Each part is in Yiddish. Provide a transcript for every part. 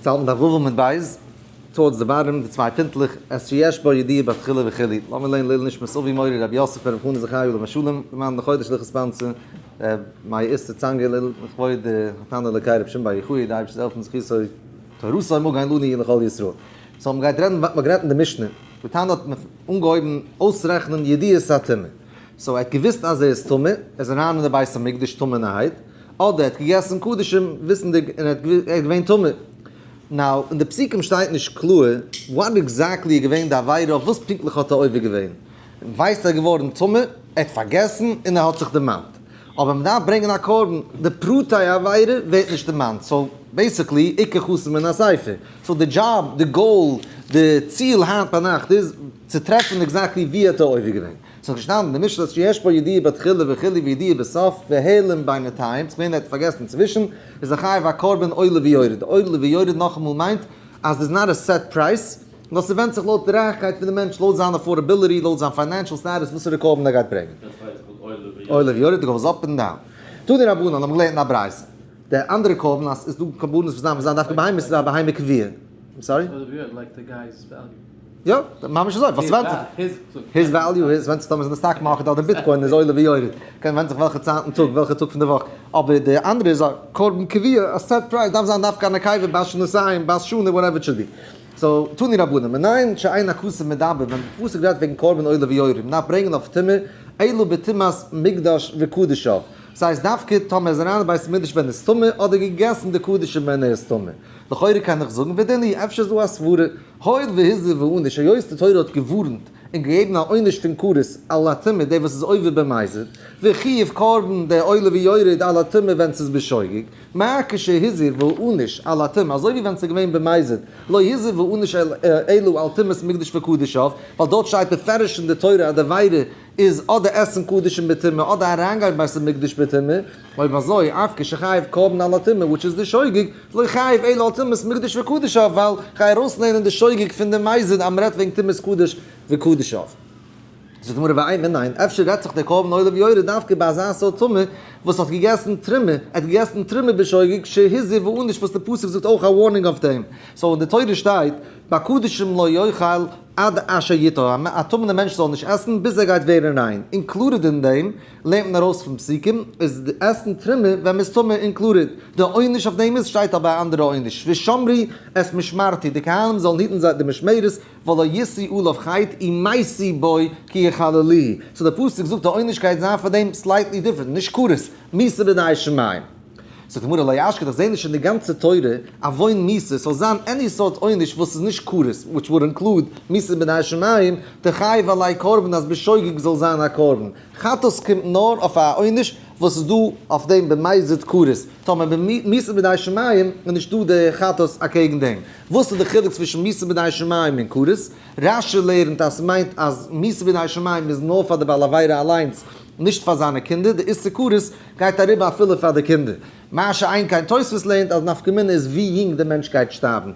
צו האלטן דף ו' עמוד ב', towards the bottom, די צוויי פינטלעך, את שיש בו ידיעה בתחילה וכו'. לאמיר לערנען לעילוי נשמת אבי מורי רבי יוסף ברב חנא זכרי' עליו השלום, למען די חודש לכ' ספאנסער, ר' מאיר איסר צאנגער לעילוי לכבוד די התנא אלוקי רבי שמעון בר יוחאי, די אייבערשטער זאל העלפן זכותו תורתו מגן לנו ולכל ישראל. so מ'גייט רעדן, מ'האט גערעדט אין די משנה, די תנא האט אנגעהויבן אויסרעכענען ידיעת הטומאה. so ער האט געוואוסט אז ער איז טמא, ער איז אריין אין די בית המקדש טמא'נערהייט, אדער ער האט געגעסן קדשים וויסנדיג און ער איז געווען טמא. now, אין די פסוקים שטייט נישט קלאר what exactly איז געווען די עבירה, אויף וואס פונקטליך האט ער עובר געווען. ווייסט ער איז געווארן טמא, ער האט פארגעסן און ער האט זיך דערמאנט. אבער מען דארף ברענגען א קרבן, די פרטי העבירה ווערט נישט דערמאנט, so basically עיקר חסר מן הספר. so די דזשאב, די goal, די ציל היינט ביינאכט איז צו טרעפן exactly ווי האט ער עובר געווען. ס'איז געשטאנען אין די משנה שיש בו ידיעה בתחילה וכו' וידיעה בסוף והעלם בינתיים, ס'מיינט ער האט פארגעסן אינצווישן, איז ער חייב א קרבן עולה ויורד, עולה ויורד נאכאמאל מיינט אז there's not a set price, נאר ס'ווענדט זיך לויט די רייכקייט פון די מענטש, לויט זיין affordability, לויט זיין financial status וואסערע קרבן ער גייט ברענגען. עולה ויורד goes up and down. תנו רבנן האבן געלערנט אין א ברייתא. די אנדערע קרבן אז ס'איז דא קרבנות וואס דארפן זיין דווקא בהמות איז א בהמה קבועה. I'm sorry? עולה ויורד like the guy's value. יא, ממש אזוי, וואס ווענדט זיך? his value איז, ווענדט זיך טאמער איז אין די stock market אדער Bitcoin איז עולה ויורד, קען ווענדט זיך וועלכע צייט אין טאג, וועלכע טאג פון די וואך, אבער די אנדערע איז א קרבן קבוע, א set price, דארף זיין דווקא א נקבה בת שנתיים, בת שנה, whatever it should be. so, תנו רבנן, מנין שאין הכתוב מדבר, ווען די פסוק רעדט וועגן קרבן עולה ויורד, מען דארף ברענגען אויף טומאה, אלא בטומאת מקדש וקדשיו. ס'הייסט דווקא טאמער איז אריין אין בית המקדש ווען ער איז טמא, אדער געגעסן די קדשים ווען ער איז טמא. לכאורה קען איך זאגן ודין אפשר איז דא א סברה, הואיל והזהיר וענש, היות די תורה האט געווארנט און געגעבן א עונש פון כרת על הטומאה דער וואס איז עובר במזיד, וחיוב קרבן דער עולה ויורד על הטומאה ווען ס'איז בשוגג, מה כשהזהיר וענש על הטומאה אזוי ווי ווען ס'איז געווען במזיד, לא הזהיר וענש אלא על טומאת מקדש וקדשיו, ווייל דארט שטייט בפירוש אין די תורה אז די עבירה איז אדער עסן קדשים בטומאה אדער אריינגיין בית המקדש בטומאה, אויב אזוי אף כשחייב קרבן על הטומאה which איז די שוגג, לא חייב אלא על טומאת מקדש וקדשיו ווייל כ'גיי ארויסלערנען די שוגג פון די מזיד אז מ'רעדט וועגן טומאת קדש וקדשיו. זאגט די גמרא ואימא ניין, אפשר רעדט זיך דער קרבן עולה ויורד דווקא ביי אזא סארט טומאה וואס האט געגעסן תרומה, ער האט געגעסן תרומה בשוגג שהזהיר וענש וואס די פסוק זאגט אויך א warning אויף דעם, so אין די תורה שטייט בקדשים לא יאכל עד אשר יטהר, א טמא'נער מענטש זאל נישט עסן ביז ער גייט ווערן ריין, included אין דעם, לערנט מען ארויס פון פסוקים, איז די עסן תרומה ווען מ'איז טמא included, די עונש אויף דעם איז שטייט אבער א אנדערע עונש, ושמרו את משמרתי, די כהנים זאלן היטן זיי די משמרת, ולא ישאו עליו חטא ומתו בו כי יחללוהו, so די פסוק זאגט די עונש גייט זיין פאר דעם slightly different, נישט כרת, מיתה בידי שמים. זאגט די גמרא לא אשכח איך זעה נישט אין די גאנצע תורה א עוון מיתה ס'זאל זיין any סארט עונש וואס איז נישט כרת which would include מיתה בידי שמים דחייב עליה קרבן אז בשוגג זאל זיין א קרבן חטאת קומט נאר אויף א עונש וואס איז דא אויף דעם במזיד כרת טאמער מיתה בידי שמים איז נישט דא די חטאת אקעגן דעם. וואס איז די חילוק צווישן מיתה בידי שמים און כרת? רש"י לערנט אז ס'מיינט אז מיתה בידי שמים איז נאר פאר די בעל עבירה אליינס נישט פאר זיינע קינדער, די איסור כרת גייט אריבער אפילו פאר די קינדער. מה שאין כן תוספות לערנט אז נפקא מינה איז ווי יונג די מענטש גייט שטארבן.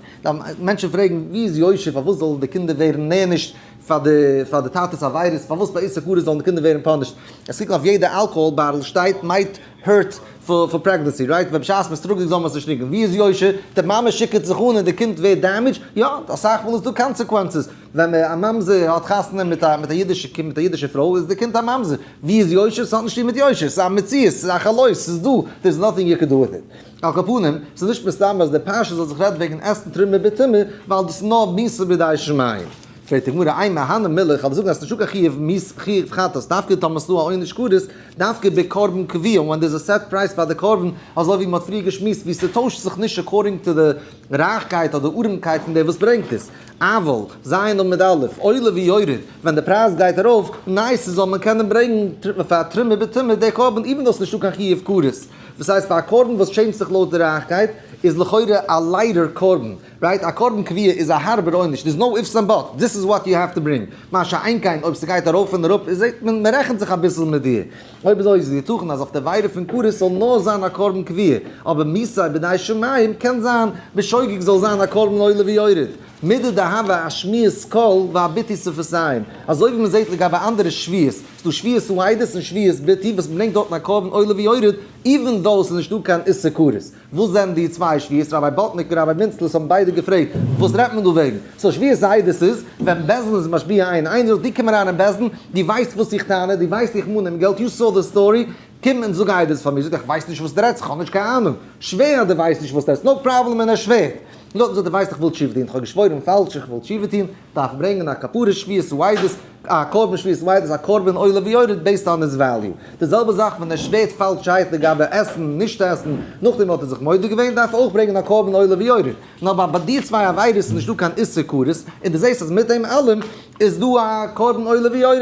מענטשן פרעגן ווי איז יושר פארוואס זאלן די קינדער ווערן נענשט פאר די פאר די טאטע'ס עבירות, פארוואס ביי איסור כרת זאלן די קינדער ווערן punished. עס קוקט אויף יעדע alcohol bottle שטייט might hurt for pregnancy right? ווען בשעת מען struggle'ט זאל מען עס נישט טרינקען. ווי איז יושר? די מאמע שיקערט זיך אן און די קינד ווערט damaged? יא, אסאך מאל איז דא consequences. ווען א ממזר האט חתונה מיט א מיט א אידישע קינד מיט א אידישע פרוי איז די קינד א ממזר. ווי איז יושר? ס'האט נישט צו טון מיט יושר, ס'איז א מציאות, ס'איז א חלות, ס'איז דא, there is nothing you can do with it. על כל פנים, ס'איז נישט מסתבר אז די פרשה זאל זיך רעדן וועגן עסן תרומה בטומאה, ווייל דאס איז נאר מיתה בידי שמים. פרעגט די גמרא, אימא הני מילי, כ'וועל זאגן אז ס'נישטא קיין חיוב מיתה חיוב חטאת, דווקא טאמער ס'איז דא א עונש כרת, דווקא בקרבן קבוע, when there's a set price פאר די קרבן, אזוי ווי מ'האט פריער געשמועסט ווי ס'טוישט זיך נישט according to די רייכקייט אדער ארעמקייט פון דער וואס ברענגט עס. אבל, ז' עמוד א', עולה ויורד, ווען די פרייז גייט ארויף, נייעס זאל מען קענען ברענגן פאר תרומה בטומאה די קרבן even though ס'נישטא קיין חיוב כרת. וואס הייסט פאר א קרבן וואס שעמט זיך לויט די רייכקייט איז לכאורה א לייטער קרבן, right? א קרבן קבוע איז א הארבער עונש, there's no ifs and buts, this is what you have to bring. מה שאין כן אויב ס'גייט ארויף און אראפ איז זעט מען מ'רעכנט זיך אביסל מיט דיר. אויב אזוי איז יתכן אז אויף די עבירה פון כרת זאל נאר זיין א קרבן קבוע, אבער מיתה בידי שמים קען זיין בשוגג זאל זיין א קרבן עולה ויורד. מידי דהוה אשמיעת קול ואביטוי שפתיים, אזוי ווי מען זעט לגבי אנדערע שבועות, ס'דא שבועת העדות און שבועת ביטוי וואס מ'ברענגט דארטן א קרבן עולה ויורד, even though ס'איז נישטא קיין איסור כרת. וואס זענען די צוויי שבועות? ראביי באטניק און ראביי מינצלעס האבן ביידע געפרעגט, וואס רעדט מען דא וועגן? so שבועת העדות איז, ווען בית דין איז משביע איינער, איינער זאגט דו קום אריין אין בית דין, דו ווייסט וואס איך טענה, דו ווייסט איך מאן אים געלט, you saw the story, קום און זאג עדות פאר מיר, זאגט ער איך ווייס נישט וואס דו רעדסט, איך האב נישט קיין אהנונג, שווער אז דו ווייסט נישט וואס דו רעדסט, no problem און ער שווערט. נאכדעם זאגט ער ווייסט איך וויל תשובה טון, איך האב געשוואוירן פאלש, איך וויל תשובה טון, דארף ברענגען א כפרה שבועת העדות, א קרבן שבועת העדות, א קרבן עולה ויורד based on his value. די זעלבע זאך ווען ער שווערט פאלשהייט לגבי עסן, נישט עסן, נאכדעם האט ער זיך מודה געווען, דארף ער אויך ברענגען א קרבן עולה ויורד. נאר ביי די צוויי עבירות איז נישטא קיין איסור כרת, און דו זעסט אז מיט דעם אלעם איז דא א קרבן עולה ויורד.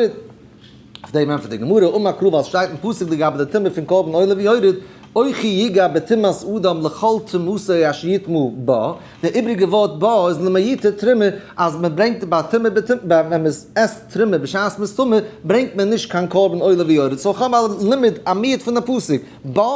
אויף דעם ענטפערט די גמרא, אמר קרא ווייל ס'שטייט אין פסוק לגבי די טומאה פון קרבן עולה ויורד, אוכי יגע בטומאת אדם לכל טומאתו אשר יטמא בה, די איבריגע ווארט בה איז למעוטי תרומה, אז מען ברענגט ביי טומאה בטומאה, ווען מען עסט תרומה בשעת מ'איז טמא, ברענגט מען נישט קיין קרבן עולה ויורד, so כ'האב א לימוד א מיעוט פון די פסוק בה,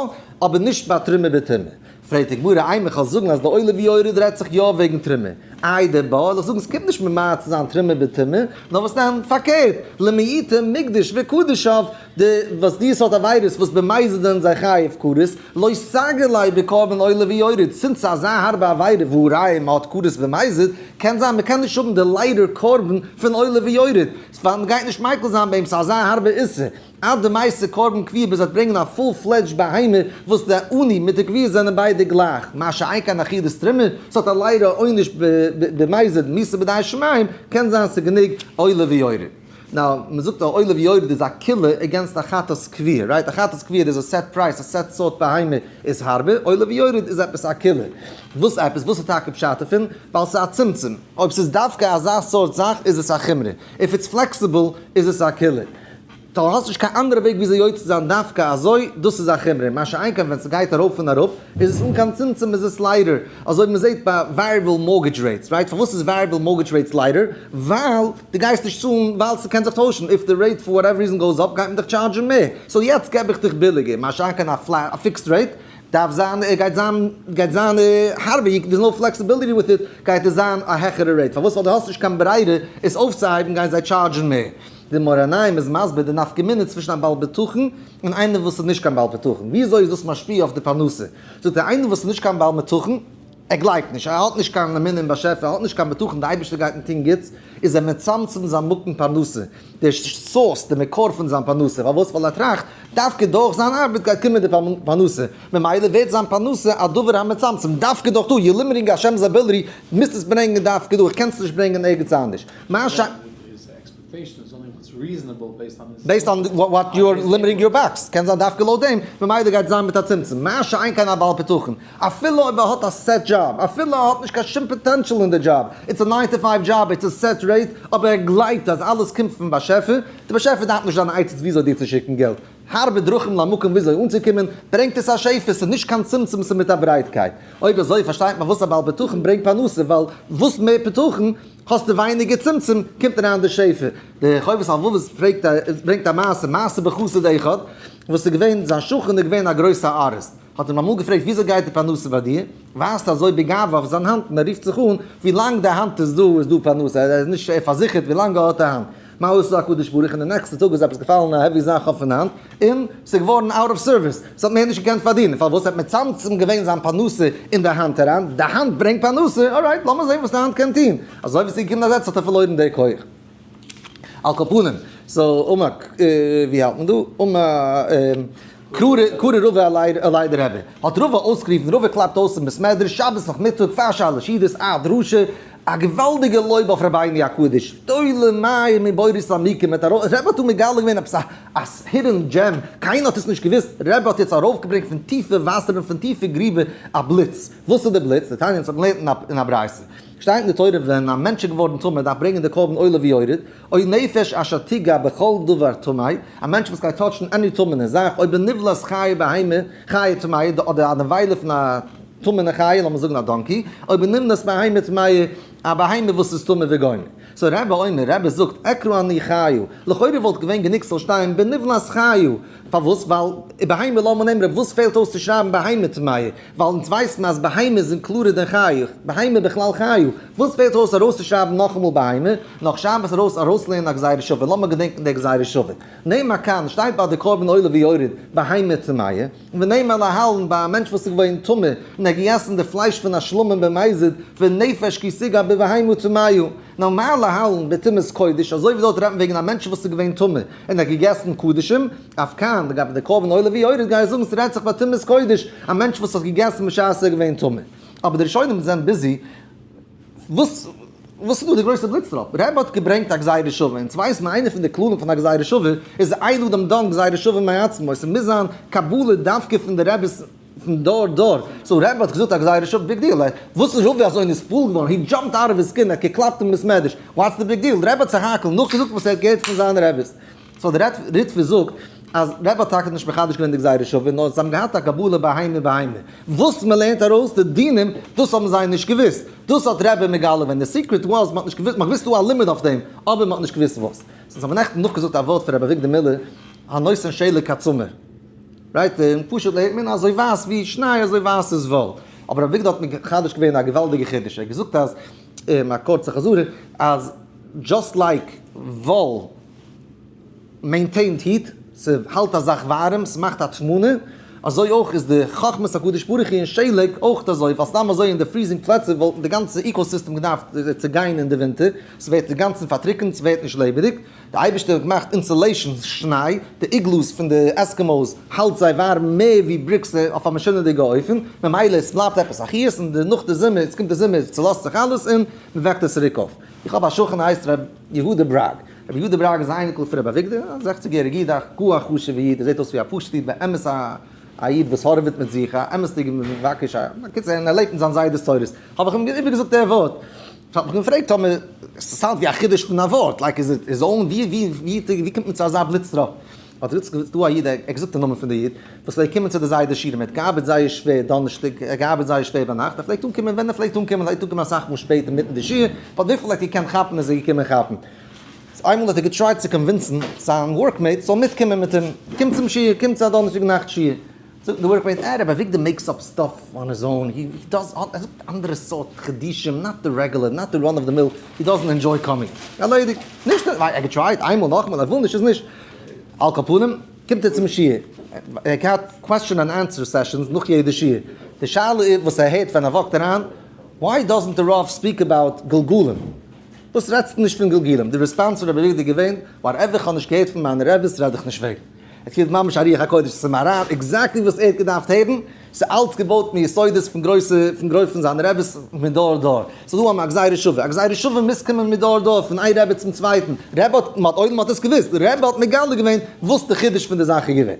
אבער נישט ביי תרומה בטומאה. פרעגט די גמרא, אימא כ'וועל זאגן אז די עולה ויורד רעדט זיך יא וועגן תרומה, איי די בה, וועל איך זאגן ס'קומט נישט ממעט צו זיין תרומה בטומאה, נאר וואס דען, פארקערט, למעוטי מקדש וקדשיו, די וואס די סארט עבירות וואס במזיד זענען זיי חייב כרת, לא סגי ליה בקרבן עולה ויורד, since ס'איז אזא הארבע עבירה והא ראיה מ'האט כרת במזיד, קען זיין מ'קען נישט האבן די לייטער קרבן פון עולה ויורד, ווייל מ'גייט נישט מיקל זיין ביי אים ס'איז אזא הארבע איסור. עד דמייתי קרבן קבוע ביז ער וועט ברענגען א full fledged בהמה וואס די עני מיט די קבוע זענען ביידע גלייך, מה שאין כן אכילת תרומה, ס'האט א לייטער עונש במזיד מיתה בידי שמים, קען זיין ס'גענוג עולה ויורד. now, מ'זאגט אז עולה ויורד איז א קולא against א חטאת קבוע, right? א חטאת קבוע איז א set price, א set סארט בהמה איז הארבער, עולה ויורד איז עפעס א קולא. וואס עפעס? וואס איז טאקע פשט דערפון? ווייל ס'איז א צמצום. אויב ס'איז דווקא אזא סארט זאך איז עס א חומרא. if it's flexible איז עס א קולא. דו האסט נישט קיין אנדערע וועג וויאזוי יוצא זיין דווקא אזוי, דאס איז א חומרא, מה שאין כן ווען ס'גייט ארויף און אראפ איז עס אן קיין צמצום איז עס לייטער, אזוי ווי מ'זעט ביי variable mortgage rates, right? פארוואס איז variable mortgage rates לייטער? ווייל דו גייסט נישט צאלן ווייל ס'קען זיך טוישן, if די rate for whatever reason goes up גייט מען דיך טשארדזשן מער, so יעצט געב איך דיך ביליגער, מה שאין כן א flat א fixed rate דארף זיין גייט זיין גייט זיין הארבער, there's no flexibility with it, גייט עס זיין א העכערע rate, פארוואס? ווייל דו האסט נישט קיין ברירה עס אויפצוהייבן גייען זיי טשארדזשן מער. די מאור עיניים איז מסביר די נפקא מינה צווישן א בעל בטחון און איינער וואס איז נישט קיין בעל בטחון, ווי אזוי איז דאס משפיע אויף די פרנסה? זאגט ער, איינער וואס איז נישט קיין בעל בטחון, ער גלייבט נישט, ער האט נישט קיין אמונה אין באשעפער, ער האט נישט קיין בטחון די אייבערשטער גייט אים טון גוטס, איז ער מצמצם זיין מקום פרנסה, די source, די מקור פון זיין פרנסה, פארוואס? ווייל ער טראכט, דווקא דורך זיין ארבעט גייט קומען די פרנסה, ממילא ווערט זיין פרנסה א דבר המצמצם, דווקא דורך דא, you're limiting Hashem's ability, מוזט עס ברענגען דווקא דא, איך קען עס נישט ברענגען ערגעץ אנדערש. מה ש. based on what you're limiting your box, קען זיין דווקא לויט דעם, ממילא גייט זיין מיט א צמצום, מה שאין כן א בעל בטחון, אפילו אויב ער האט א set job, אפילו ער האט נישט קיין שום potential אין די דזשאב, it's a nine to five job, it's a set rate, אבער ער גלייבט אז אלעס קומט פון באשעפער, די באשעפער דארף נישט זיינע עצות וויאזוי דיר צו שיקן געלט, הרבה דרכים למקום וויאזוי אנצוקומען, ברענגט עס א שפע, ס'איז נישט קיין צמצום ס'איז מיט א ברייטקייט. אויב אזוי פארשטייט מען וואס א בעל בטחון ברענגט פרנסה, ווייל וואס מער בטחון, האסטו ווייניגער צמצום, קומט אריין די שפע. די חובת הלבבות פרעגט א, ברענגט א מעשה, מעשה בחסיד אחד, וואס איז געווען, זיין שכן איז געווען א גרויסע ארטיסט, האט אים אמאל געפרעגט וויאזוי גייט די פרנסה ביי דיר, ווייזט אזוי בגאווה אויף זיין האנט און ער רופט זיך אן, ווי לאנג די האנט איז דא איז דא פרנסה, ער איז נישט ער פארזיכערט ווי לאנג ער האט די האנט. מה עשה הקדוש ברוך הוא, און די נעקסטע טאג איז עפעס געפאלן א heavy זאך אויפן האנט, און ס'איז געווארן out of service, ס'האט מער נישט געקענט פארדינען, פארוואס? ער האט מצמצם געווען זיין פרנסה אין די האנט אריין, די האנט ברענגט פרנסה, alright, לאמיר זען וואס די האנט קען טון, אזוי ווי ס'איז געקומען א זעץ האט ער פארלוירן די כח. על כל פנים, so אמר, ווי האלט מען דא? אמר, קרא רבא עליה דרבי, האט רבא אויסגערופן, רבא קלאפט אויס אין בית מדרש שבת נאכמיטאג פאר שלש סעודות א דרשה, א געוואלדיגע לויב אויף רבינו הקדוש, גדולה מים מבורות עמוקים, רבי האט דא מגלה געווען עפעס א hidden gem, קיינער האט עס נישט געוואוסט, רבי האט יעצט ארויפגעברענגט פון טיפע וואסערן פון טיפע גריבער א בליץ, וואס איז די בליץ? דתניא אונז האבן געלערנט אין א ברייתא, שטייט אין די תורה ווען א מענטש איז געווארן טמא דארף ברענגען די קרבן עולה ויורד, או נפש אשר תגע בכל דבר טמא, א מענטש וואס גייט טאטשן any טמא'נע זאך, או בנבלת חיה בהמה, חיה טמאה, אדער א נבילה פון א טמא'נע חיה, לאמיר זאגן א donkey, או בנבלת בהמה טמאה, א בהמה וואס איז טמא וגומר. So רבי אומר, רבי זאגט, אקרא אני חיה, לכאורה וואלט געווען גענוג ס'זאל שטיין בנבלת חיה, פארוואס? ווייל בהמה למה נאמרה, וואס פעלט אויס צו שרייבן בהמה טמאה? ווייל אונז ווייסן אז בהמה זענען קלארער דען חיה, בהמה בכלל חיה, וואס פעלט אויס ארויסצושרייבן נאכאמאל בהמה? נאך שרייבן עס ארויס ארויסלערנען א גזירה שווה, לאמיר געדענקן די גזירה שווה. נאמר כאן, שטייט ביי די קרבן עולה ויורד, בהמה טמאה, ונאמר להלן ביי א מענטש וואס איז געווען טמא און ער האט געגעסן די פלייש פון א שלמים במזיד, ונפש כי תגע בבהמה טמאה. נאמר להלן בטומאת קודש, אזוי ווי דארט רעדט מען וועגן א מענטש וואס איז געווען טמא און ער האט געגעסן קדשים, אף כאן, לגבי די קרבן עולה ויורד גיי איך זאגן ס'רעדט זיך ביי טומאת קודש, א מענטש וואס האט געגעסן בשעת ער איז געווען טמא. אבער די ראשונים זענען busy, וואס וואס איז דא די גרויסע בליץ טראפ? רבי האט געברענגט א גזירה שווה, אונז ווייסן איינע פון די כללים פון א גזירה שווה איז אין אדם דן גזירה שווה מעצמו, ס'מוז זיין קבלה דווקא פון די רבי'ס פון דור דור, so רבי האט געזאגט א גזירה שווה, big deal, וואס איז רבי אזוי נתפעל געווארן, he jumped out of his skin, ער האט געקלאפט אין בית מדרש, what's the big deal, רבי האט סך הכל נאכגעזאגט וואס ער האט געהערט פון זיינע רבי'ס. So דער ריטב"א זאגט אז רבי האט טאקע נישט מחדש געווען די גזירה שווה, נאר זיי האבן געהאט א קבלה בהמה בהמה. וואס מען לערנט ארויס די דינים, דאס האבן זיי נישט געוואוסט. דאס האט רבי מגלה געווען. די secret was, מען האט נישט געוואוסט, מען האט געוואוסט דא א לימוד אויף דעם, אבער מען האט נישט געוואוסט וואס. So זיי האבן נעכטן נאכגעזאגט א ווארט פון רבי אביגדור מילער, הנותן שלג כצמר. Right, און פשוט לערנט מען אזוי ווייס ווי שניי אזוי ווייס איז וואל. אבער רבי אביגדור האט מחדש געווען א געוואלדיגע חידוש. ער האט געזאגט אז, א קורצע חזרה, אז just like וואל maintained heat, ס'האלט א זאך ווארעם, ס'מאכט א תמונה, אזוי אויך איז די חכמת הקדוש ברוך הוא אין שלג אויך אזוי, ווייל סתם אזוי אין די freezing פלעצער וואלטן די גאנצע ecosystem געדארפט צעגיין אין די ווינטער, ס'ווערט אינגאנצן פארטריקענט, ס'ווערט נישט לעבעדיג, די אייבערשטער האט געמאכט insulation, שניי, די igloos פון די Eskimos האלט זיי ווארעם מער ווי bricks אויף א משונה'דיגע אופן, ממילא עס בלייבט עפעס א חיות און נאך די זומער, עס קומט די זומער צולאזט זיך אלעס און מ'וועקט עס צוריק אויף. איך האב א שכן הייסט ר' יהודה בראג. רבי יהודה בראג איז א אייניקל פון רבי אביגדור, א 60 יעריג איד, א גאר א חשוב'ע איד, ער זעט אויס ווי א פשוט איד, באמת א א איד וואס הארעוועט מיט זיך, א אמת'דיגע מבקש, א בקיצור, און ער לעבט מיט זיין זיידע'ס תורות. האב איך אים איבערגעזאגט דער ווארט. האט מיך געפרעגט טאמער עס sound ווי א חידוש פון א ווארט, like is it his own, ווי ווי ווי קומט מען צו אזא בליץ טראפ? האט ער געזאגט, ס'דא א איד, ער האט געזאגט די נאמען פון די איד, וואס פלעגט קומען צו די זיידע שיעורים, ער האט געארבעט זייער שווער דאנערשטאג, ער האט געארבעט זייער שווער ביינאכט, ער פלעגט אנקומען ווען ער פלעגט אנקומען, ער פלעגט אנקומען אסאך מאל שפעט אינמיטן די שיעור, but וויפיל ער האט געקענט כאפן איז ער געקומען כאפן. איינמאל האט ער גע try ט צו convince ן זיין workmate זאל מיטקומען מיט אים, קום צום שיעור, קום צו א דאנערשטאג נאכט שיעור. זאגט די workmate, אה, רבי אביגדור makes up stuff on his own, he does, ער זאגט אנדערע סארט חידושים, not the regular, not the run of the mill, he doesn't enjoy coming. ערלעדיגט. נישט, ער האט גע try ט איינמאל נאכאמאל, ער וויל נישט איז נישט. על כל פנים, קומט ער צום שיעור, ער האט געהאט question and answer sessions נאך יעדע שיעור. די שאלה איז וואס ער הערט ווען ער walk ט אריין, why doesn't the רב speak about גלגולים? וואס רעדסטו נישט פון גלגולים? די response פון רבי אביגדור איז געווען, whatever איך האב נישט געהערט פון מיינע רעביס רעד איך נישט וועגן. עס קומט ממש א רוח הקודש צום אריין, exactly וואס ער האט געדארפט הערן, ס'איז אלץ געבויט מיסודות פון גרויסע, פון גרויס פון זיינע רעביס מדור דור. ס'איז דא אמאל א גזירה שווה, א גזירה שווה מוז קומען מדור דור, פון איין רבי צום צווייטן. רבי האט, מ'האט עולם האט עס געוואוסט, רבי האט מגלה געווען וואס די חידוש פון די זאך איז געווען.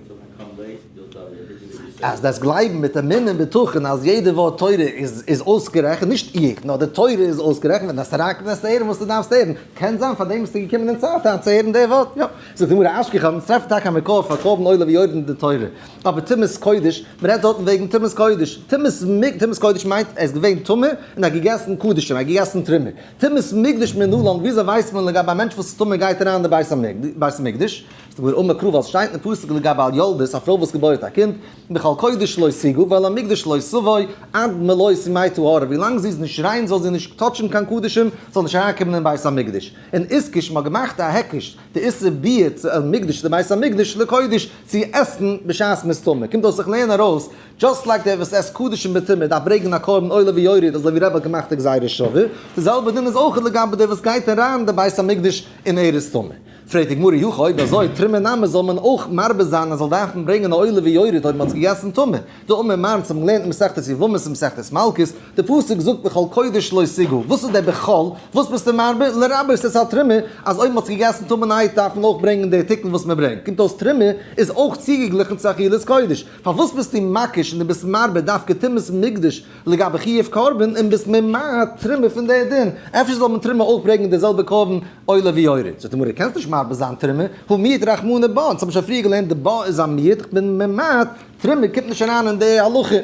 אז דאס גלייבן מיט אמונה און בטחון אז יעדע ווארט תורה איז איז אויסגערעכנט, נישט איך, נאר די תורה איז אויסגערעכנט, ווען דארפסט אריינקומען וועסטו הערן וואס דו דארפסט הערן, קען זיין פאר דעם ביסטו געקומען אין צייט היינט צו הערן די ווארט, יא. זאגט די גמרא אשכחן, אונז טרעפן טאקע א מקור פאר קרבן עולה ויורד אין די תורה, אבער טומאת קודש, מען רעדט דארטן וועגן טומאת קודש, טומאת קודש מיינט ער איז געווען טמא און האט געגעסן קדשים, ער האט געגעסן תרומה, טומאת מקדש מנלן, וויאזוי ווייסט מען לגבי א מענטש וואס איז טמא גייט אריין אין די בית המקדש? זאגט די גמרא אמר קרא ווייל ס'שטייט אין פסוק לגבי אל יולדת, א פרוי וואס געבוירט א קינד, בכל קודש לא תגע ואל המקדש לא תבוא עד מלאות ימי טהרה, ווילאנג זי איז נישט ריין זאל זי נישט touch ן קיין קדשים, זאל נישט אריינקומען אין בית המקדש. און איתקש מ'האט געמאכט א היקש די איסור ביאה צו אל מקדש די בית המקדש לקודש צו עסן בשעת מ'איז טמא, קומט אויס איך לערן ארויס just like דער וואס עסט קדשים בטומאה דארף ברענגען א קרבן עולה ויורד אזוי ווי רבי האט געמאכט די גזירה שווה, די זעלבע דין איז אויך לגבי דער וואס גייט אריין אין די בית המקדש און ער איז טמא. פרעגט די גמרא אי הכי אויב אזוי תרומה נמי זאל מען אויך מרבה זיין אז זאל דארפן ברענגען א עולה ויורד אויב מען האט געגעסן טמא, דאמר מר אונז האבן געלערנט אין מסכת יבמות און מסכת מלקות, די פסוק זאגט בכל קודש לא תגע, וואס איז דער בכל? וואס ביסטו מרבה? לרבות את התרומה, אז אויב מען האט געגעסן טמא נייעט דארף מען אויך ברענגען די תיקון וואס מען ברענגט, קומט אויס תרומה איז אויך צוגעגליכן צו אכילת קודש, פארוואס ביסטו מקיש און דו ביסט מרבה דווקא טומאת מקדש לגבי חיוב קרבן און ביסט ממעט תרומה פון די דין, אפשר זאל מען תרומה אויך ברענגען די זעלבע קרבן עולה ויורד? זאגט די גמרא קענסט נישט מרבה זיין תרומה, הא מיעט רחמנא בה, אונז האבן שוין פריער געלערנט די בה איז א מיעוט, איך בין ממעט, תרומה קומט נישט אריין אין די הלכה.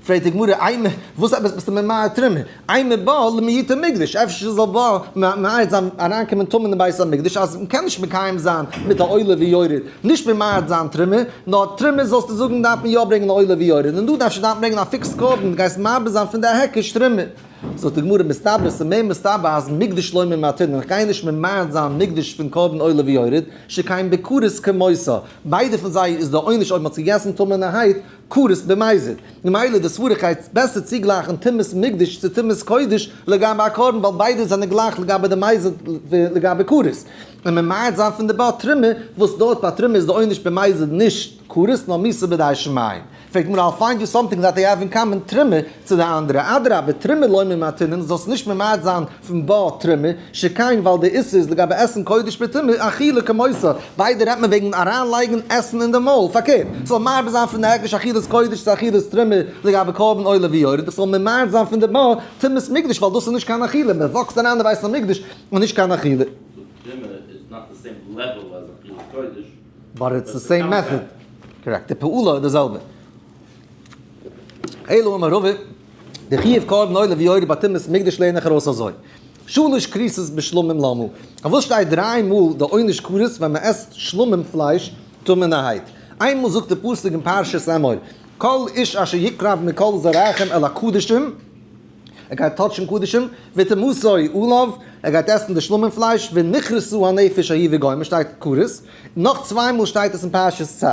פרעגט די גמרא, אימא, וואס עפעס ביסטו ממעט תרומה? אימא בה למעוטי מקדש, אפשר זאל בה ממעט זיין אריינקומען טמא אין בית המקדש, אז מ'קען נישט מקיים זיין מיט א עולה ויורד, נישט ממעט זיין תרומה, נאר תרומה זאלסטו זאגן דארף מען יא ברענגען א עולה ויורד, און דא דארף מען ברענגען א fixed קרבן, דו גייסט מרבה זיין פון די היקש תרומה. זאגט די גמרא, מסתברא, ס'איז מער מסתבר אז מקדש לא ממעטינן, איך גיי נישט ממעט זיין מקדש פון קרבן עולה ויורד, שכן בכרת כמותה, ביידע פון זיי איז די עונש אויב מ'האט עס געגעסן טמא'נערהייט, כרת במזיד. ממילא די סברה גייט בעסער צוגלייכן טומאת מקדש צו טומאת קודש לגבי א קרבן ווייל ביידע זענען גלייך לגבי די מזיד ולגבי כרת. און ממעט זיין פון די בה תרומה וואס דארט ביי תרומה איז די עונש במזיד נישט כרת נאר מיתה בידי שמים. פרעגט גמרא I'll find you something that they have in common תרומה צו די אנדערע אדרבה תרומה לא ממעטינן זאלסט נישט ממעט זיין פון בה תרומה שכן ווייל די איסור איז לגבי עסן קודש בטומאה אכילה כמותה, ביידע רעדט מען וועגן אריין לייגן עסן אין די מויל, פארקערט, ס'זאל מרבה זיין פון די היקש אכילת קודש צו אכילת תרומה לגבי קרבן עולה ויורד, איך זאל ממעט זיין פון די בה טומאת מקדש ווייל דאס איז נישט קיין אכילה, מען וואקסט אריין אין די בית המקדש און נישט קיין אכילה. But it's the same method. Correct. די פעולה איז די זעלבע. אלא אמר רבא, די חיוב קרבן עולה ויורד ביי טומאת מקדש לערן איך ארויס אזוי. שלש כריתות בשלמים למה. פארוואס שטייט דריי מאל די עונש כרת ווען מען עסט שלמים פלייש טמא'נערהייט? איינמאל זאגט די פסוק אין פרשת אמור, כל איש אשר יקרב מכל זרעכם אל הקדשים, ער גייט touch ן קדשים, וטומאתו עליו, ער גייט עסן די שלמים פלייש, ונכרתה הנפש ההיא וגומר, שטייט כרת, נאך צוויי מאל שטייט עס אין פרשת צו,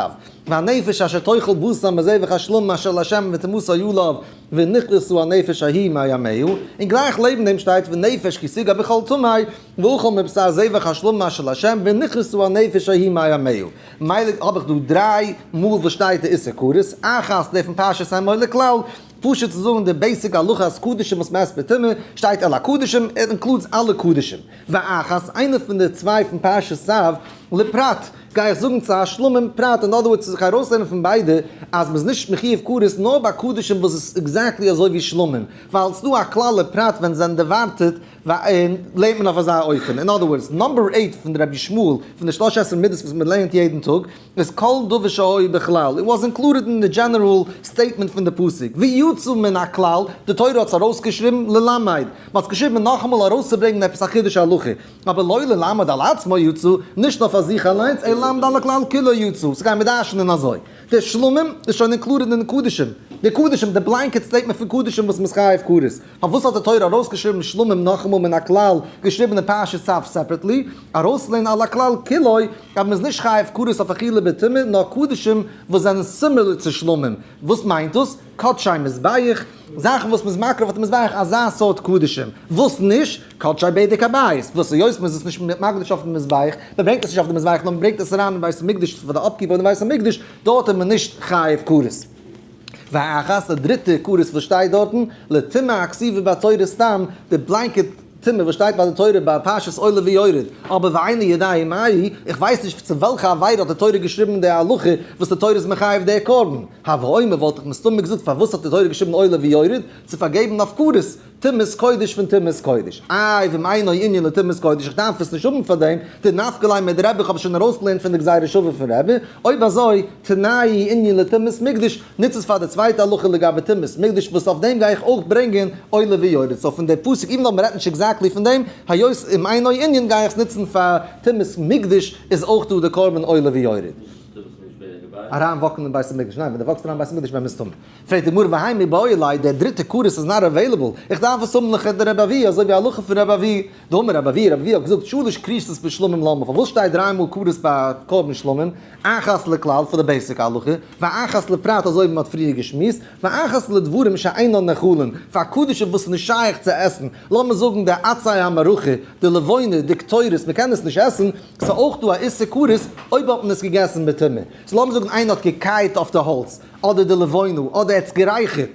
והנפש אשר תאכל בשר מזבח השלמים אשר לה' וטומאתו עליו, ונכרתה הנפש ההיא מעמיה, און גלייך לעבן דעם שטייט ונפש כי תגע בכל טמא, ואכל מבשר זבח השלמים אשר לה' ונכרתה הנפש ההיא מעמיה. מילא האב איך דא דריי מאל וואס שטייט די איסור כרת, אחת די פון פרשת אמור לכלל, פשוט צו זאגן די basic הלכה אז קדשים וואס מ'עסט בטומאה, שטייט אל הקדשים, it includes אלע קדשים. ואחת, איינע פון די צוויי פון פרשת צו, לפרט, גיי איך זאגן צו א שלמים פרט, in other words זיך ארויסלערנען פון ביידע אז מ'איז נישט מחיוב כרת נאר ביי קדשים וואס איז exactly אזוי ווי שלמים, ווייל ס'דא א כלל לפרט ווען זענען דערווארטעט און לערנט מען אויף אזא אופן. In other words, number eight פון רבי ישמעאל, פון די שלש עשרה מידות וואס מ'לערנט יעדן טאג, איז כל דבר שהיה בכלל, it was included אין די general statement פון די פסוק, ויצא מן הכלל, די תורה האט עס ארויסגעשריבן ללמד, מען האט עס געשריבן נאכאמאל ארויסצוברענגען עפעס א חידוש הלכה, אבער לא ללמד על עצמו יצא, נישט נאר פאר זיך אליינס, אלא ללמד על הכלל כולו יצא, ס'גייען מיר דרש'נען אזוי, די שלמים איז שוין included אין די קדשים, די קדשים, די blanket statement פון קדשים וואס מ'איז חייב כרת. פארוואס האט די תורה ארויסגעשריבן שלמים נאכאמאל מן הכלל, געשריבן אין פרשת צו separately, ארויסלערנען על הכלל כולו, אז מ'איז נישט חייב כרת אויף אכילה בטומאה, נאר קדשים וואס זענען similar צו שלמים. וואס מיינט דאס? קדשי מזבח, זאכן וואס מ'איז מקריב אויף די מזבח, אזא סארט קדשים. וואס נישט? קדשי בדק הבית, וואס היות מ'איז עס נישט מקדיש אויפן מזבח, מ'ברענגט עס נישט אויף די מזבח, נאר מ'ברענגט עס אריין אין בית המקדש פאר די upkeep פון די בית המקדש, דארט איז מען נישט חייב כרת. ואחת, די דריטע כרת וואס שטייט דארטן, לטומאה הכתובה בתורה סתם, די blanket טומאה וואס שטייט ביי די תורה ביי פרשת עולה ויורד, אבער ואיני יודע מאי, איך ווייס נישט צו וועלכע עבירה האט די תורה געשריבן די הלכה וואס די תורה איז מחייב די קרבן, הוה אמינא וואלט איך מסתמא געזאגט פארוואס האט די תורה געשריבן עולה ויורד, צו פארגעבן אויף כרת, טומאת קודש פון טומאת קודש. איי ואם אינו ענין לטומאת קודש, איך דארף עס נישט האבן פאר דעם, דנפקא ליה מדרבי איך האב עס שוין ארויסגעלערנט פון די גזירה שווה פון רבי, אויב אזוי, תנאי ענין לטומאת מקדש, נוץ עס פאר די צווייטע הלכה לגבי טומאת מקדש וואס אויף דעם גיי איך אויך ברענגען עולה ויורד, so פון די פסוק even though מ'רעדט נישט exactly פון דעם, היות אם אינו ענין גיי איך עס נוצן פאר טומאת מקדש איז אויך דא די קרבן עולה ויורד. אריין walk ן אין בית המקדש, ניין ווען די walk סט אריין אין בית המקדש ווען מ'איז טמא. פרעגט די גמרא והאי מיבעי ליה, דער דריטע כרת איז not available, איך דארף עס האבן לכדרבי אבהו, אזוי ווי הלכה פון רבי אבהו, דאמר רבי אבהו, רבי אבהו האט געזאגט שלש כריתות בשלמים למה, פארוואס שטייט דריי מאל כרת ביי קרבן שלמים, אחת לכלל פאר די basic הלכה, ואחת לפרט אזוי ווי מען האט פריער געשמועסט, ואחת לדברים שאינן נאכלין, פאר קדשים וואס איז נישט שייך צו עסן, לאמיר זאגן די עצי המערכה, די לבונה, די קטורת, מען קען עס נישט עסן, ס'איז אויך דא א איסור כרת אויב האט מען עס געגעסן בטומאה, so לאמיר זאגן איינער האט געקייט אויף די האלץ, אדער די לבונה, אדער ער האט עס גערייכערט,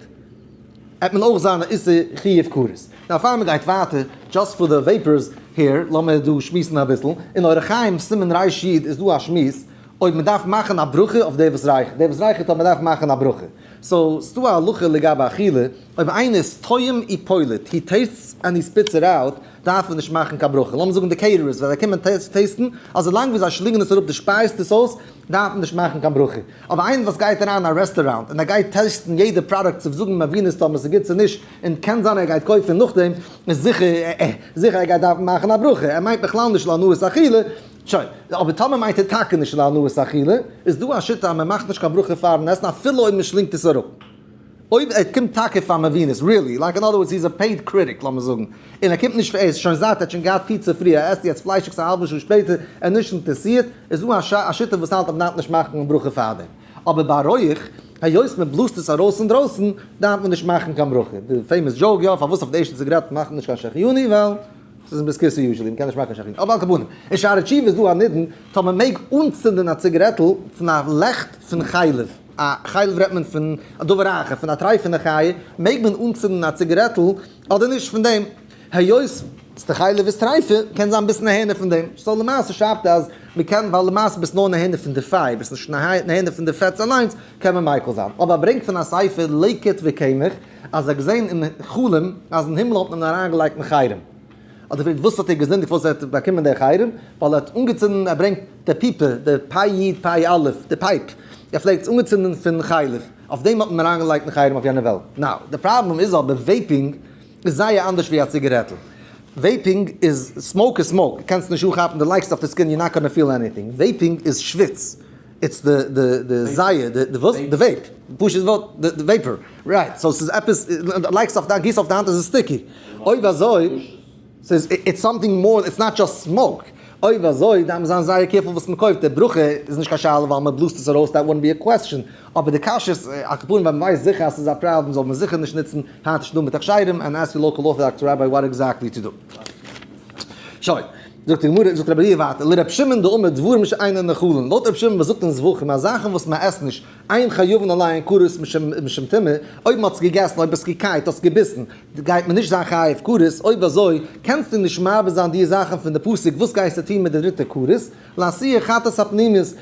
וועט מען אויך זיין א איסור חיוב כרת. Now פאר מען גייט ווייטער, just for the vapors here, לאמיר דא שמועסן אביסל, אין אורח חיים סימן רי"י איז דא א שמועס, אויב מען דארף מאכן א ברכה אויף דער וואס רייכערט, דער וואס רייכערט אויב מען דארף מאכן א ברכה. so ס'דא א הלכה לגבי אכילה, אויב איינער איז טועם ופולט, he tastes and he spits it out, דארף מען נישט מאכן קיין ברכה. לאמיר זאגן די caterers ווען זיי קומען taste ן, אזוי לאנג ווי זיי שלינגען עס אראפ די שפייסט עס אויס, דארף מען נישט מאכן קיין ברכה. אבער איינער וואס גייט אריין אין א רעסטוראנט און ער גייט taste ן יעדע פראדוקט צו זאגן מבינות טאמער ס'איז גוט צו נישט, און קען זיין ער גייט קויפן נאכדעם, איז זיכער זיכער ער גייט דארפן מאכן א ברכה. ער מיינט בכלל נישט להנאת אכילה. שוין. אבער טאמער מיינט ער טאקע נישט להנאת אכילה, איז דא א שיטה אז מען מאכט נישט קיין ברכה פארן עסן אפילו אויב מען שלינגט עס אראפ. אויב ער קומט טאקע פאר מבינות, really, like in other words he is a paid critic לאמיר זאגן, און ער קומט נישט פאר ער איז שוין זאט, ער האט שוין געהאט פיצא פריער, ער עסט יעצט פליישיגס א האלבע שעה שפעטער, ער איז נישט אינטערעסירט, איז דא א שיטה וואס האלט אז מען דארף נישט מאכן ברכה פארדעם. אבער ביי רויעך, היות מען בלאזט עס ארויס אינדרויסן, דארף מען נישט מאכן קיין ברכה. די famous joke, יא, פארוואס אויף די ערשטע ציגארעט מאכט מען נישט קיין שהחיינו, ווייל ס'איז אין בית הכסא usually, מ'קען נישט מאכן שהחיינו. אבער על כל פנים, אין שערי תשובה איז דא א נידון, טאמער מ'מעג אנצינדן א ציגארעטל פון א לעכט פון חלב, א חלב רעדט מען פון א דבר אחר, פון א טרייפענע חיה, מעג מען אנצינדן א ציגארעטל אדער נישט פון דעם, היות די חלב איז טרייפה, קען זיין ביסט נהנה פון דעם, so למעשה שרייבט ער אז מ'קען ווייל למעשה ביסט נאר נהנה פון די פייער, ביסט נישט נהנה פון די פעטס אליינס, קען מען מיקל זיין. אבער ער ברענגט פון א ספר לקט וקמח אז ער האט געזען אין חלום אז אין הימל האט מען אים אריינגעלייגט אין חרם. האט ער געפרעגט וואס האט ער געזינדיגט פארוואס ער האט באקומען די חרם, ווייל ער האט אנגעצינדן, ער ברענגט די פיפע, די פ י פ א, די pipe, ער פלעגט עס אנגעצינדן פון חלב, אויף דעם האט מען אים אריינגעלייגט אין חרם אויף יענע וועלט. now, די פראבלעם איז אבער vaping איז זייער אנדערש ווי א ציגערעטל. vaping איז smoke איז smoke, קענסט נישט אנכאפן, די לייגסט אויף די skin you're not gonna feel anything. vaping איז שוויץ, it's די די די זייער די די וואס? די vape, פשוט ווארט די vapor, right, so ס'איז עפעס, לייגסט אויף דיין, גיסט אויף די האנט איז עס sticky. אויב אזוי, ס'איז it's something more, it's not just smoke. אויב אזוי דארף מען זיין זייער careful וואס מען קויפט, די ברכה איז נישט קיין שאלה ווייל מען בלאזט עס ארויס that wouldn't be a question, אבער די קשיא איז, על כל פנים ווען מען ווייסט זיכער אז ס'איז א פראבלעם זאל מען זיכער נישט נוצן, היינט איז שוין דא מיט הכשרים, and ask your local orthodox rabbi what exactly to do. שוין, זאגט די גמרא, זאגט רבי אלי' ווייטער, לר' שמעון דאמר דברים שאינן נאכלין, לויט ר' שמעון וואס זאגט אין זבחים אז זאכן וואס מען עסט נישט, אין חייבין עליהן כרת משום טומאה, אויב מען האט עס געגעסן, אויב האסט געקייט, האסט געביסן, גייט מען נישט זיין חייב כרת, אויב אזוי קענסטו נישט מרבה זיין די זאכן פון די פסוק, וואס גייסטו טון מיט די דריטע כרת? לאתויי חטאת הפנימית,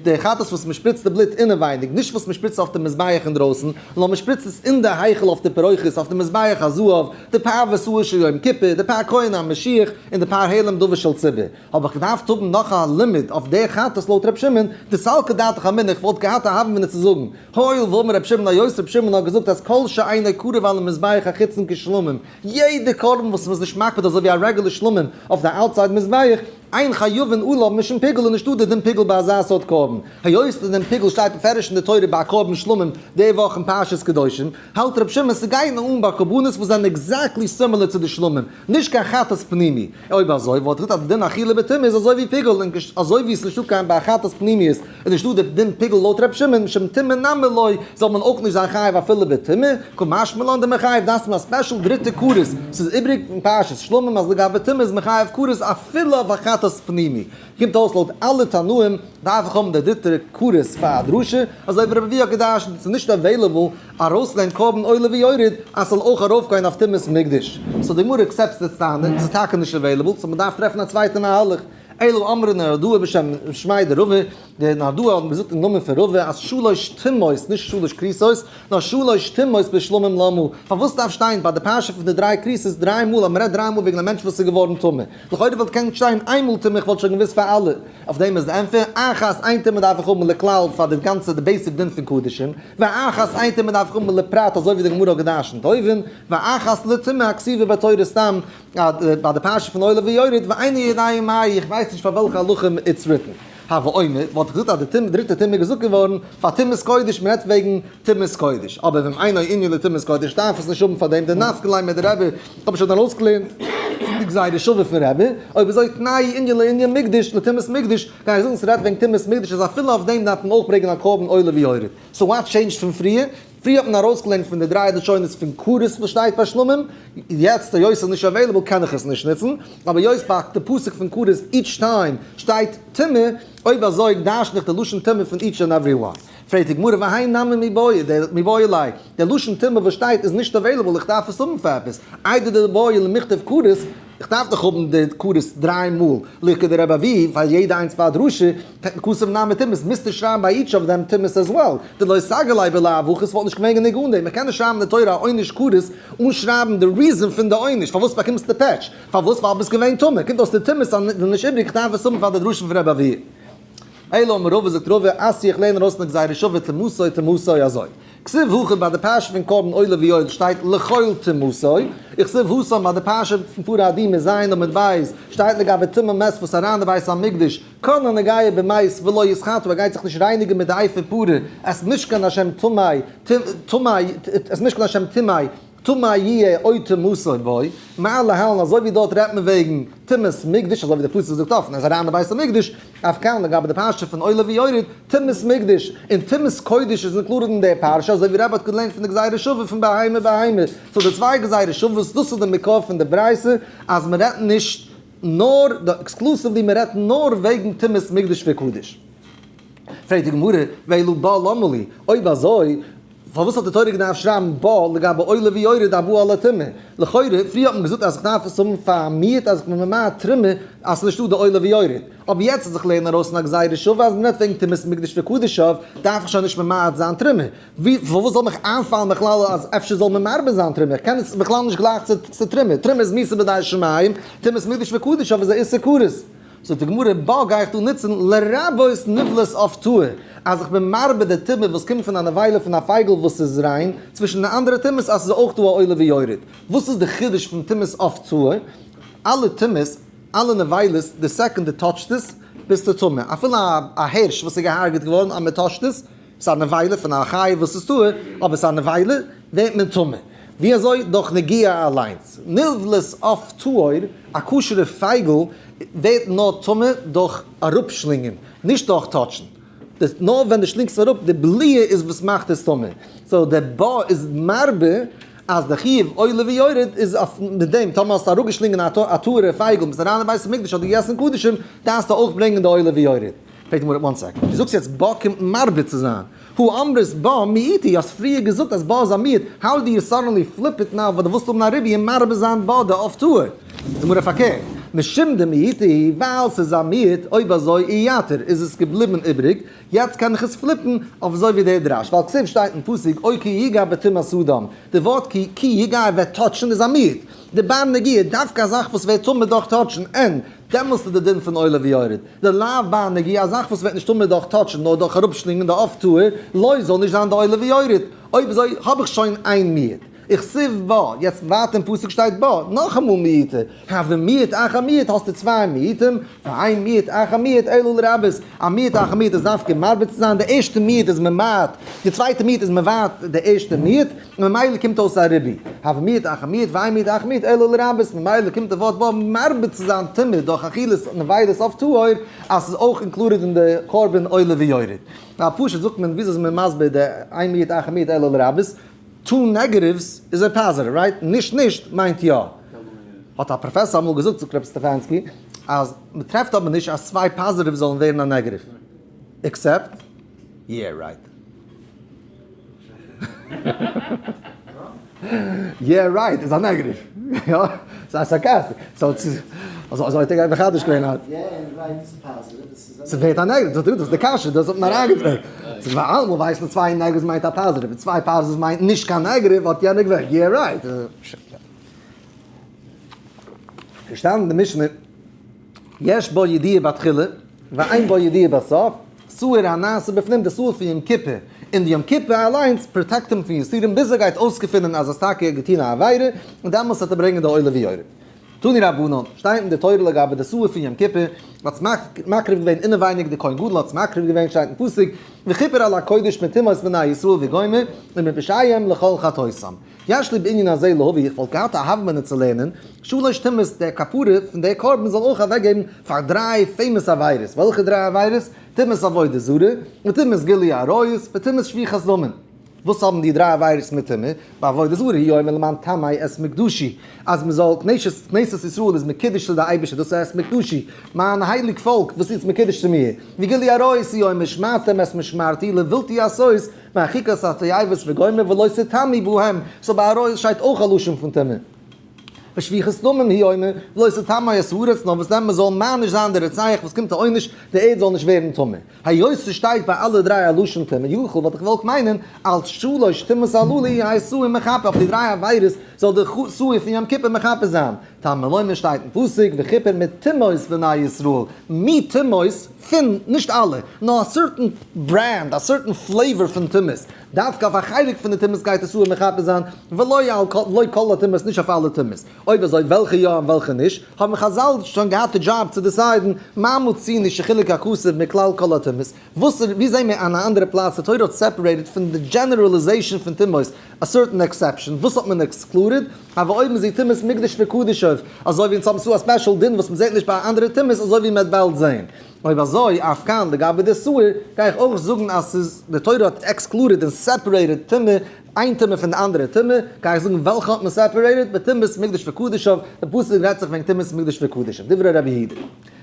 די חטאת וואס מען שפריצט די בלוט אינעווייניג, נישט וואס מען שפריצט אויף די מזבח אינדרויסן, נאר מען שפריצט עס אין די היכל אויף די פרוכת, אויף די מזבח הזהב, די פר ושעיר של יום כיפור, די פר כהן המשיח, און די פר העלם דבר של ציבור. האב איך געדארפט האבן נאך א לימוד אויף די חטאת לויט ר' שמעון, דסלקא דעתך אמינא, איך וואלט געהאט א הוה אמינא צו זאגן, הואיל ואמר ר' שמעון היות ר' שמעון האט געזאגט אז כל שאינו קרב על המזבח החיצון כשלמים, יעדע קרבן וואס מ'איז נישט מקפיד אזוי ווי א רעגולער שלמים אויף די outside מזבח, אין חייבין עליו משום פיגול איז נישטא די דין פיגול ביי אזא סארט קרבן, היות די דין פיגול שטייט מפורש אין די תורה ביי א קרבן שלמים די וואך אין פרשת קדושים, האלט ר' שמעון ס'גייט נאר אן ביי קרבנות וואס זענען exactly similar צו די שלמים, נישט קיין חטאת פנימי. אויב אזוי וואלט איך געזאגט אז די דין אכילה בטומאה איז אזוי ווי פיגול און אזוי ווי עס איז נישטא קיין ביי חטאת פנימיות איז נישטא די דין פיגול לויט ר' שמעון משום טומאה נמי לא זאל מען אויך נישט זיין חייב אפילו בטומאה, קא משמע לן דמחייב דארפסט מען א special דריטע כרת, ס'איז איבריג אין פרשת שלמים אז לגבי טומאה איז מחייב כרת אפילו אויף א חטאת פנימי. קומט אויס לויט אלע תנאים דארף איך האבן די דריטע כרת פאר א דרשה, אזוי ווי רבי אבהו האט געדרשנט ס'איז נישט available ארויסלערנען קרבן עולה ויורד אז ס'זאל אויך ארויפגיין אויף טומאת מקדש, so די גמרא accept ט די טענה, ס'איז טאקע נישט available, so מ'דארף טרעפן א צווייטע מהלך. אלא אמרי נהרדעא בשם שמיה דרבא, די נהרדעא האבן געזאגט אין נאמען פון רבא אז שלש טומאות, נישט שלש כריתות, נאר שלש טומאות בשלמים למה, פארוואס דארף שטיין ביי די פרשה פון די דריי כריתות דריי מאל אז מ'רעדט דריי מאל וועגן א מענטש וואס איז געווארן טמא? לכאורה וואלט געקענט שטיין איין מאל טומאה איך וואלט שוין געוואוסט פאר אלע. אויף דעם איז די ענטפער, אחת איין טומאה דארף איך האבן לכלל פאר די גאנצע די basic דין פון קדשים, ואחת איין טומאה דארף איך האבן לפרט אזוי ווי די גמרא האט געדרשנט אויבן, ואחת לטומאה הכתובה בתורה סתם ביי די פרשה פון עולה ויורד, ואיני יודע מאי איך ווייס נישט פאר וועלכע הלכה it's written. הוה אומר, וואלט איך געזאגט אז די דריטע טומאה איז געזאגט געווארן פאר טומאת קודש, מען רעדט וועגן טומאת קודש, אבער ואם אינו ענין לטומאת קודש דארף עס נישט האבן פאר דעם, די נפקא ליה מדרבי האב איך שוין ארויסגעלערנט די גזירה שווה פון רבי, אויב אזוי תנאי ענין לענין מקדש לטומאת מקדש, גיי איך זאגן ס'רעדט וועגן טומאת מקדש אז אפילו אויף דעם דארף מען אויך ברענגען א קרבן עולה ויורד. so what changed פון פריער? פריער האט מען ארויסגעלערנט פון די דריי לשונות פון כרת וואס שטייט ביי שלמים, יעצט היות ס'איז נישט available קען איך עס נישט נוצן, אבער היות ביי די פסוק פון כרת each time שטייט טומאה, אויב אזוי דרש'ן איך די לשון טומאה פון each and every one. פרעגט די גמרא והאי נמי מיבעי ליה, די לשון טומאה וואס שטייט איז נישט available איך דארף עס האבן פאר עפעס, איידי דבעי למיכתב כרת. איך דארף דאך האבן די כרת דריי מאל, לכדרבי אבהו, פאר יעדע איינס פאר א דרשה, כתב נמי טומאות, מוזטו שרייבן ביי each of them טומאות as well, דלא סגי ליה בלאו הכי, ס'וואלט נישט געווען גענוג אן דעם, מ'קען נישט שרייבן אין די תורה א עונש כרת אן שרייבן די reason פון די עונש, פארוואס באקומסטו פעטש? פארוואס? ווייל ביסט געווען טמא, קומט אויס די טומאות איז נישט איבריג, איך דארף עס האבן פאר די דרשה פון רבי אבהו. אלא אמר רבא זאגט רבא אתיא איך לערן ארויס פון די גזירה שווה טומאתו טומאתו אזוי. כתיב הכא ביי די פרשה פון קרבן עולה ויורד שטייט לכל טומאתו, וכתיב התם ביי די פרשה פון פרה אדומה ז' עמוד ב' שטייט לגבי טמא מת וואס אריין די בית המקדש כל הנוגע במת ולא יתחטא ער גייט זיך נישט רייניגן מיט די אפר פרה את משכן השם טמא טמא את משכן השם טמא טמא יהיה או טומאתו בו, מה להלן אזוי ווי דארט רעדט מען וועגן טומאת מקדש אזוי ווי די פסוק זאגט אפן אז אריין אין בית המקדש, אף כאן לגבי די פרשה פון עולה ויורד, טומאת מקדש און טומאת קודש איז included אין די פרשה אזוי ווי רבי האט געלערנט פון די גזירה שווה פון בהמה בהמה, so די צוויי גזירה שוות דאס איז די מקור פון די ברייתא אז מען רעדט נישט נאר exclusively מען רעדט נאר וועגן טומאת מקדש וקדש. פרעגט די גמרא, ואלא בה למה לי, אויב אזוי פארוואס האט די תורה געדארפט שרייבן בה לגבי עולה ויורד הבא על הטומאה? לכאורה, פריער האט מען געזאגט אז איך דארף עס האבן פאר א מיעוט אז איך בין ממעט תרומה אז ס'איז נישטא די עולה ויורד. אבער יעצט אז איך לערן ארויס אין א גזירה שווה אז מ'רעדט וועגן טומאת מקדש וקדשיו דארף איך שוין נישט ממעט זיין תרומה. ווי פארוואס זאל מיך איינפאלן בכלל אז אפשר זאל מען מרבה זיין תרומה? איך קען עס בכלל נישט גלייך צו תרומה. תרומה איז מיתה בידי שמים, טומאת מקדש וקדשיו איז א איסור כרת. זאגט די גמרא, בה גיי איך דא נוצן לרבות נבלת עוף טהור, אז איך בין מרבה די טומאה וואס קומט פון א נבילה פון א פייגל וואס איז ריין, צווישן די אנדערע טומאות אז ס'איז אויך דא א עולה ויורד. וואס איז די חידוש פון טומאת עוף טהור? אלע טומאות, אלע נבילות, די second דו touch סט עס, ביסטו טמא. אפילו א הערש וואס איז געהארגעט געווארן אז מען touch ט עס, ס'איז א נבילה פון א חיה וואס איז טהור, אבער ס'איז א נבילה, ווערט מען טמא. ווי אזוי? דורך נגיעה אליינס. נבלת עוף טהור, א כשר'ע פייגל, ווערט נאר טמא דורך אראפשלינגען, נישט דורך touch ן. נאר ווען דו שלינגסט אראפ, די בליעה איז וואס מאכט עס טמא. so דער בה איז מרבה אז די חיוב עולה ויורד איז אויף מיט דעם, טאמער האסטו אראפגעשלינגען א טהור'ע פייגל, ביסט אריין אין בית המקדש אדער געגעסן קדשים, דארפסטו אויך ברענגען די עולה ויורד. פרעגט די גמרא, one second, דו זאגסט יעצט בה קומט מרבה צו זיין, הא אמרת בה מיעוטא, האסט פריער געזאגט אז בה איז א מיעוט, how do you suddenly flip it now ווייל דו ווילסט האבן א ריבוי און מרבה זיין בה די עוף טהור? זאגט די גמרא פארקערט, משום דמיעוטא ווייל ס'איז א מיעוט, אויב אזוי איעתר איז עס געבליבן איבריג, יעצט קען איך עס flip ן אויף אזוי ווי דער דרש, ווייל כתיב שטייט אין פסוק או כי יגע בטומאת אדם, די ווארט כי כי יגע ער וועט touch ן איז א מיעוט, די בר נגיעה דווקא א זאך וואס ווערט טמא דורך touch ן, און דעמאלסט איז די דין פון עולה ויורד. די לאו בר נגיעה, א זאך וואס ווערט נישט טמא דורך touch ן נאר דורך אראפשלינגען די עוף טהור, לא זאל נישט זיין די עולה ויורד. אויב אזוי האב איך שוין איין מיעוט. וכתיב בה, יעצט ווייטער אין פסוק שטייט בה, נאכאמאל מיעוטא, הוי מיעוט אחר מיעוט האסטו צוויי מיעוטים, ואין מיעוט אחר מיעוט אלא לרבות, א מיעוט אחר מיעוט איז דווקא מרבה צו זיין, די ערשטע מיעוט איז ממעט, די צווייטע מיעוט איז מבעט די ערשטע מיעוט, און ממילא קומט אויס א ריבוי, הוי מיעוט אחר מיעוט ואין מיעוט אחר מיעוט אלא לרבות, ממילא קומט די ווארט בה מרבה צו זיין טומאה דורך אכילת נבילות עוף טהור, אז ס'איז אויך included אין די קרבן עולה ויורד. ווייל פשוט זאגט מען, וויאזוי איז מען מסביר די אין מיעוט אחר מיעוט אלא לרבות? two negatives איז א positive, right? נישט נישט מיינט יא. האט א פראפעסאר אמאל געזאגט, זאגט רב סטעפאנסקי, אז מ'טרעפט אבער נישט אז צוויי positives זאלן ווערן א negative. Except? Yeah right. Yeah right איז א negative. יא? ס'איז א sarcastic. So אזוי האט ער מחדש געווען אז. Yeah right איז positive. ס'ווערט א negative. דאס איז די קשיא, דאס האט מען אריינגעפרעגט. ס'איז ווייל אלעמאל ווייסט מען צוויי negatives מיינט א positive, און צוויי positives מיינט נישט קיין negative, האט יענער געווען yeah right. געשטאנען אין די משנה, יש בו ידיעה בתחילה, ואין בו ידיעה בסוף, שעיר הנעשה בפנים, די שעיר פון יום כיפור, און די יום כיפור אליינס protect אים פון יסורים ביז ער גייט אויסגעפינען אז עס טאקע געטון א עבירה, און דעמאלס וועט ער ברענגען די עולה ויורד. תנו רבנן, שטייט אין די תורה לגבי די שעיר פון יום כיפור, האט מקריב געווען אינעווייניג די כהן גדול האט מקריב געווען שטייט אין פסוק, וכיפר על הקודש מטומאות בני ישראל וגומר, ומפשעיהם לכל חטאותם. יש לי בענין הזה להביא, איך וואלט געהאט א הוה אמינא צו לערנען, שלש טומאות דער כפרה פון דער קרבן זאל אויך אוועקגעבן פאר דריי famous עבירות, וועלכע דריי עבירות? טומאת עבודה זרה, וטומאת גילוי עריות, וטומאת שפיכת דמים. וואס האבן די דריי עבירות מיט טומאה? ביי עבודה זרה הוא אומר למען טמא את מקדשי, אז מען זאל, כנסת, כנסת ישראל איז מקודש צו די אייבערשטער, דאס הייסט מקדשי, מיין הייליג פאלק וואס איז מקודש צו מיר, וגילוי עריות הוא אומר שמרתם את משמרתי לבלתי עשות מהחיקת התועבות וגומר ולא תטמאו בהם, so ביי עריות שטייט אויך א לשון פון טומאה. ושפיכות דמים הוא אומר, ולא תטמא את הארץ, נאר וואס דען מען זאל מעניש זיין די רוצח וואס קומט א עונש, די ערד זאל נישט ווערן טמא. היות ס'שטייט ביי אלע דריי א לשון טומאה, יכול וואלט איך געוואלט מיינען, על שלש טומאות הללו יהא שעיר מכפר, אויף די דריי עבירות זאל די שעיר פון יום כיפור מכפר זיין. תלמוד לומר שטייט אין פסוק, וכיפר מטומאות בני ישראל, מטומאות, פון, נישט אלע, נאר א certain brand, א certain flavor פון טומאות, דווקא אויף א חלק פון די טומאות גייט די שעיר מכפר זיין, ולא על כל, לא כל הטומאות, נישט אויף אלע טומאות. אויב אזוי וועלכע יא און וועלכע נישט, האבן חזל שוין געהאט די דזשאב צו decide ן, מה מצינו שחילק הכתוב מכלל כל הטומאות, וואס ווי זעהן מיר אין א אנדערע פלאץ די תורה האט separated פון די generalization פון טומאות א certain exception, וואס האט מען excluded? הוי אומר זו טומאת מקדש וקדשיו, אזוי ווי אונז האבן ס'דא א special דין וואס מ'זעהט נישט ביי אנדערע טומאות אזוי ווי מ'וועט באלד זעהן. אויב אזוי אף כאן לגבי די שעיר גיי איך אויך זאגן אז ס'איז די תורה האט excluded און separated טומאה איין טומאה פון די אנדערע טומאה, גיי איך זאגן וועלכע האט מען separated, בטומאת מקדש וקדשיו, די פסוק רעדט זיך וועגן טומאת מקדש וקדשיו, דברי רבי יהודה.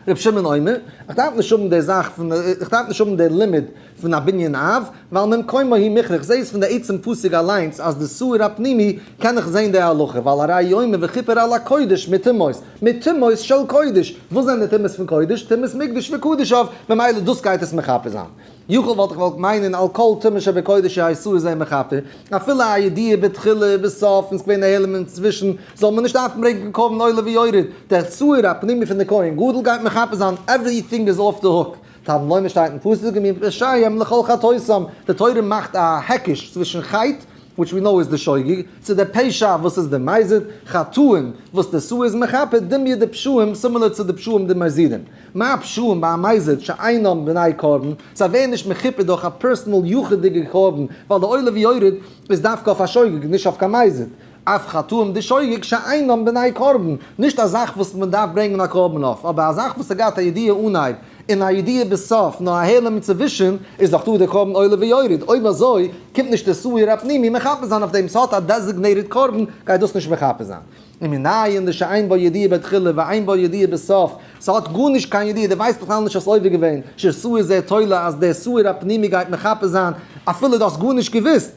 רבי שמעון אומר, איך דארף נישט האבן די זאך פון, איך דארף נישט האבן די לימוד פון א בנין אב, ווייל ממקומו הוא מוכרח, איך זע עס פון די עצם פסוק אליינס אז די שעיר הפנימי קען איך זען די הלכה, ווייל הרי הוא אומר וכיפר על הקודש מטומאות, מטומאות של קודש, וואס זענען די טומאות פון קודש? טומאת מקדש וקדשיו, ממילא דאס גייט עס מכפר זיין. יכול וואלט איך געוואלט מיינען על כל טומאה שבקודש יהא שעיר זה מכפר, אפילו א ידיעה בתחילה ובסוף און ס'געווען א העלם אינצווישן, זאל מען נישט דארפן ברענגען קיין קרבן עולה ויורד, דער שעיר הפנימי פון די כהן גדול גייט מכפר זיין, everything is off the hook. תלמוד לומר שטייט אין פסוק ומפשעיהם לכל חטאותם, די תורה מאכט א היקש צווישן חטא, which we know איז די שוגג, צו די פשע וואס איז די מזיד, חטאים וואס די שעיר איז מכפר, דומיא דפשעים, similar צו די פשעים דמזידים. מה פשעים ביי א מזיד שאינם בני קרבן, זיי ווערן נישט מכופר דורך א personal יחיד'דיגע קרבן, ווייל די עולה ויורד איז דווקא אויף א שוגג נישט אויף קיין מזיד. אף חטאים דשוגג שאינם בני קרבן, נישט א זאך וואס מען דארף ברענגען א קרבן אויף, אבער א זאך וואס האט געהאט א ידיעה אנהייב און א ידיעה בסוף, נאר א העלם אינצווישן, איז דאך דא די קרבן עולה ויורד, אויב אזוי קומט נישט די שעיר הפנימי מכפר זיין אויף דעם, ס'האט א designated קרבן, גייט דאס נישט מכפר זיין. ומנין דשאין בו ידיעה בתחילה ואין בו ידיעה בסוף, ס'האט גארנישט קיין ידיעה, דו ווייסט בכלל נישט אז ס'איז עובר געווען, ששעיר זה תולה אז דער שעיר הפנימי גייט מכפר זיין אפילו דו האסט גארנישט געוואוסט,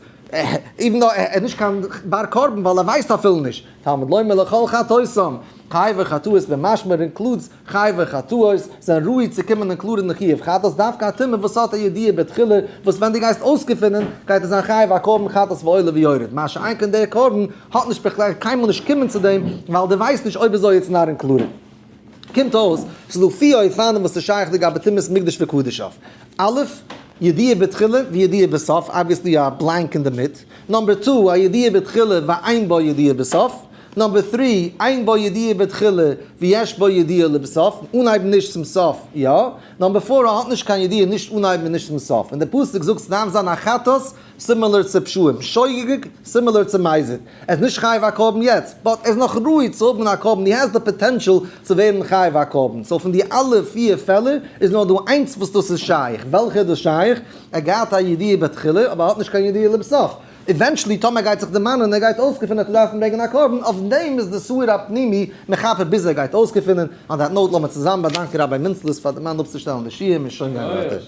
even though ער איז נישט קיין בר קרבן ווייל ער ווייסט אפילו נישט, תלמוד לומר לכל חטאותם, חייבי חטאות במשמע includes חייבי חטאות, זענען ראוי צו קומען included אין חיוב חטאת, דווקא א טומאה וואס האט א ידיעה בתחילה, וואס ווען דו גייסט אויסגעפינען, גייט ער זיין חייב א קרבן חטאת ועולה ויורד, מה שאין כן דער קרבן האט נישט בכלל קיינמאל נישט קומען צו דעם, ווייל דו ווייסט נישט אויב אזוי it's not included. קומט אויס, ס'איז דא פיר אופנים וואס איז שייך לגבי טומאת מקדש וקדשיו. א', ידיעה בתחילה וידיעה בסוף, obviously א blank אינדערמיט. number two, א ידיעה בתחילה ואין בו ידיעה בסוף. number three, אין בו ידיעה בתחילה ויש בו ידיעה לבסוף, אנהייב נישט צום סוף יא. number four, ער האט נישט קיין ידיעה נישט אנהייב און נישט צום סוף. און דער פסוק זאגט ס'דארף זיין א חטאת similar צו פשעים, שוגג similar צו מזיד. ער איז נישט חייב א קרבן יעצט, but ער איז נאך ראוי צו האבן א קרבן, he has the potential צו ווערן חייב א קרבן. so פון די אלע פיר פעלער איז נאר דא איינס וואס דאס איז שייך. וועלכע איז דאס שייך? ער געהאט א ידיעה בתחילה אבער ער האט נישט קיין ידיעה לבסוף. eventually טאמער ער גייט זיך דערמאנען ער גייט אויסגעפינען אז ער דארף ברענגען א קרבן, אויף דעם איז די שעיר הפנימי מכפר ביז ער גייט אויסגעפינען. on that note לאמיר צוזאמען באדאנקען Rabbi מינצלעס פאר דערמאנען אפצושטעלן די שיעור, מיר שוין גיין ווייטער.